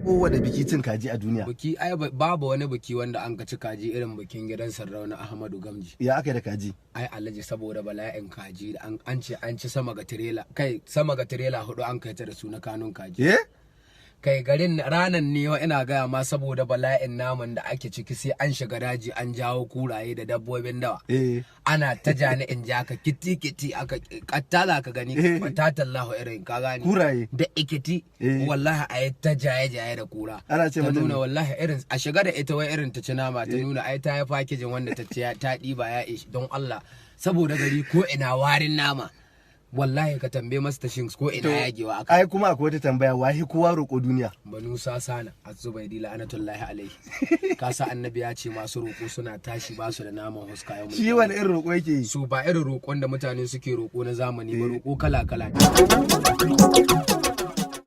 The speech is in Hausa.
Kowane biki cin kaji a duniya. Biki ai babu wani biki wanda an ka ci kaji irin bikin gidan Sardauna Ahmadu Gamji. Ya aka yi da kaji? Ai Alhaji, saboda bala'in kaji da an ce an ci sama ga tirela, kai, sama ga tirela hudu an kai ta da su na kanun kaji. Eh. Kai, garin ranan ne wa ina gaya ma, saboda bala'in naman da ake ciki, sai an shiga daji an jawo kuraye da dabbobin dawa. Ana ta jani in ja ka kiti kiti aka kattala ka gani. Tatallahu irin ka gani. Kuraye. Da ikiti. Wallahi a yi ta jaye jaye da kura. Ana ce ta mata nuna me? Wallahi irin a shiga da ita, wai irin ta ci nama, ta nuna ai ta yi fakijin wanda ta ci ta ɗiba ya ishi. Don Allah, saboda gari ko ina warin nama, wallahi ka tambaye masa tashin ko ina yagewa aka. Ai kuma akwai wata tambaya: wahi kowa roƙo duniya? Banu Sasana Azubaidi la'anatullahi alaihi. Ka sa Annabi ya ce masu roƙo suna tashi ba su da naman huska yau. Shi wani irin roƙo yake yi? Su ba irin roƙon da mutane suke roƙo na zamani ba, roƙo kala kala.